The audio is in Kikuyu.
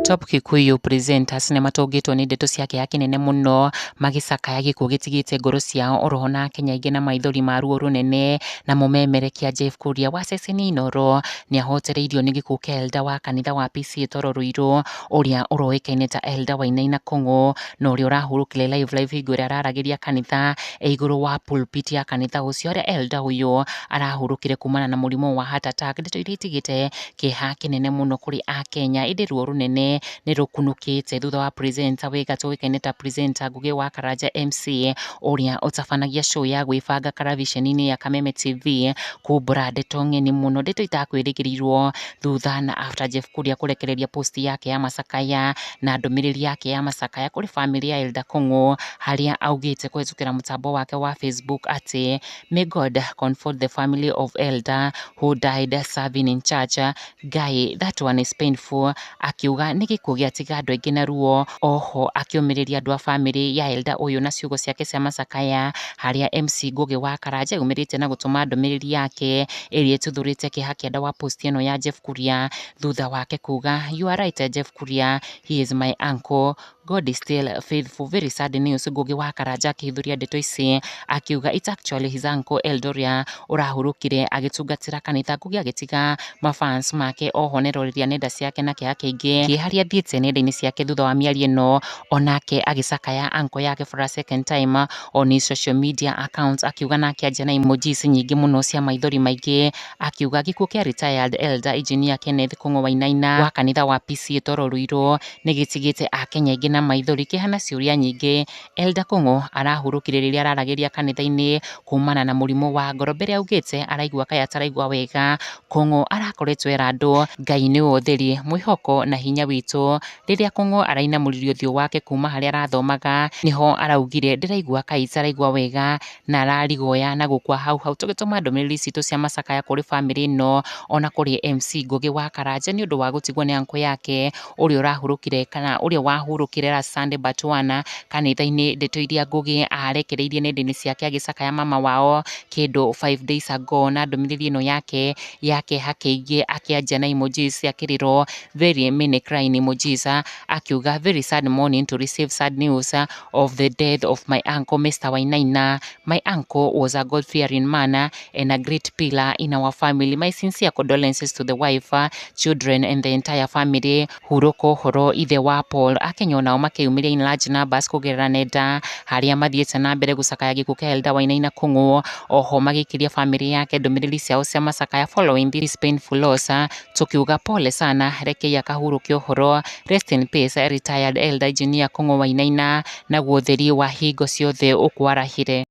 Top Kikuyu presenters nĩmatũngĩtwo nĩ ndeto cia kĩeha kĩnene mũno magĩcakaya gĩkuũ gĩtigĩte ngoro ciao oroho na Akenya aingĩ na maithori ma ruo rũnene. Na mũmemerekia Jeff Kuria wa ceceni Inooro nĩahotereirio nĩ gĩkuũ kĩa Elder wa kanitha wa PCEA Toro Ruiru ũrĩa ũroĩkaine ta Elder Wainaina Kũng'ũ, na ũrĩa ũrahurũkire live live hingo ĩrĩa araragĩria kanitha e igũrũ wa pulpit ya kanitha ũcio, harĩa Elder ũyũ arahurũkire kumana na mũrimũ wa heart attack, ndeto iria itigĩte kĩeha kĩnene mũno kũrĩ Akenya. Ĩndĩ ruo rũnene nĩ rũkunũkĩte thutha wa presenter wĩ gatũ ũĩkaine ta presenter Ngugi wa Karanja MC, ũrĩa ũtabanagia show ya gwĩbanga karaviceni-inĩ ya Kameme TV, kumbũra ndeto ng'eni mũno, ndeto itakwĩrĩgĩrĩirwo thutha na after Jeff Kuria kũrekereria post yake ya macakaya na ndũmĩrĩri yake ya macakaya kũrĩ famĩlĩ ya Elder Kũng'ũ, harĩa augĩte kũhĩtũkĩra mũtambo wake wa Facebook atĩ "May God comfort the family of Elder who died serving in church. Guy, that one is painful." Akiuga nĩ gĩkuũ gĩatiga andũ aingĩ na ruo. Oho akĩũmĩrĩria andũ a famĩlĩ ya Elder ũyũ na ciugo ciake cia macakaya, harĩa MC Ngugi wa Karanja yumĩrĩte na gũtũma ndũmĩrĩri yake ĩrĩa ĩtuthũrĩte kĩeha kĩanda wa post ĩno ya Jeff Kuria, thutha wake kuga, "You are right, Jeff Kuria, he is my uncle. God is still faithful. Very sad news." Ngugi wa Karanja akĩhithũria ndeto ici akiuga it's actually his uncle Eldoria ũrahurũkire agĩtungatĩra kanitha. Ngugi agĩtiga mafans make oho neroreria nenda ciake na kĩeha kĩingĩ, harĩa athiĩte nenda-inĩ ciake thutha wa mĩario ĩno, onake agĩcakaya uncle yake for a second time on his social media accounts, akiuga na akĩanjia na emojis nyingĩ mũno cia maithori maingĩ, akiuga gĩkuũ kĩa retired Elder Engineer Kenneth Kũng'ũ Wainaina wa kanitha wa PCEA Toro Ruiru nĩ gĩtigĩte Akenya aingĩ na maithori, kĩeha na ciũria nyingĩ. Elder Kũng'ũ arahurũkire rĩrĩa araragĩria kanitha-inĩ kumana na mũrimũ wa ngoro. Mbere augĩte araigua kaĩ ataraigua wega. Kũng'ũ arakoretwo era andũ Ngai nĩwe ũtheri, mwĩhoko na hinya witũ. Rĩrĩa Kũng'ũ arainamũririe ũthiũ wake kuma harĩa arathomaga, nĩho araugire, "Ndĩraigua kaĩ itaraigua wega," na ararigoya na gũkua hau hau. Tũgĩtũma ndũmĩrĩri citũ cia macakaya kũrĩ famĩlĩ ĩno ona kũrĩ MC Ngugi wa Karanja nĩ ũndũ wa gũtigwo nĩ uncle yake ũrĩa ũrahurũkire kana ũrĩa wahurũkire last Sunday but one kanitha-inĩ. Ndeto iria Ngugi arekereirie nenda-inĩ ciake agĩcakaya mama wao kĩndũ 5 days ago, na ndũmĩrĩri ĩno yake ya kĩeha kĩingĩ akĩanjia na emojis cia kĩrĩro, very many crying emojis, akiuga, "Very sad morning to receive sad news of the death of my uncle, Mr. Wainaina. My uncle was a God fearing man and a great pillar in our family. My sincere condolences to the wife, children and the entire family." Hurũka ũhoro ithe wa Paul. Akenya onao makĩyumĩria in large numbers kũgerera nenda, harĩa mathiĩte na mbere gũcakaya gĩkuũ kĩa Elder Wainaina Kũng'ũ, oho magĩikĩria famĩlĩ yake ndũmĩrĩri ciao cia macakaya following this painful loss. Tukiuga pole sana, rekei akahurũke ũhoro. Rest in peace, retired Elder Engineer Kũng'ũ Wainaina, naguo ũtheri wa hingo ciothe ũkwarahire.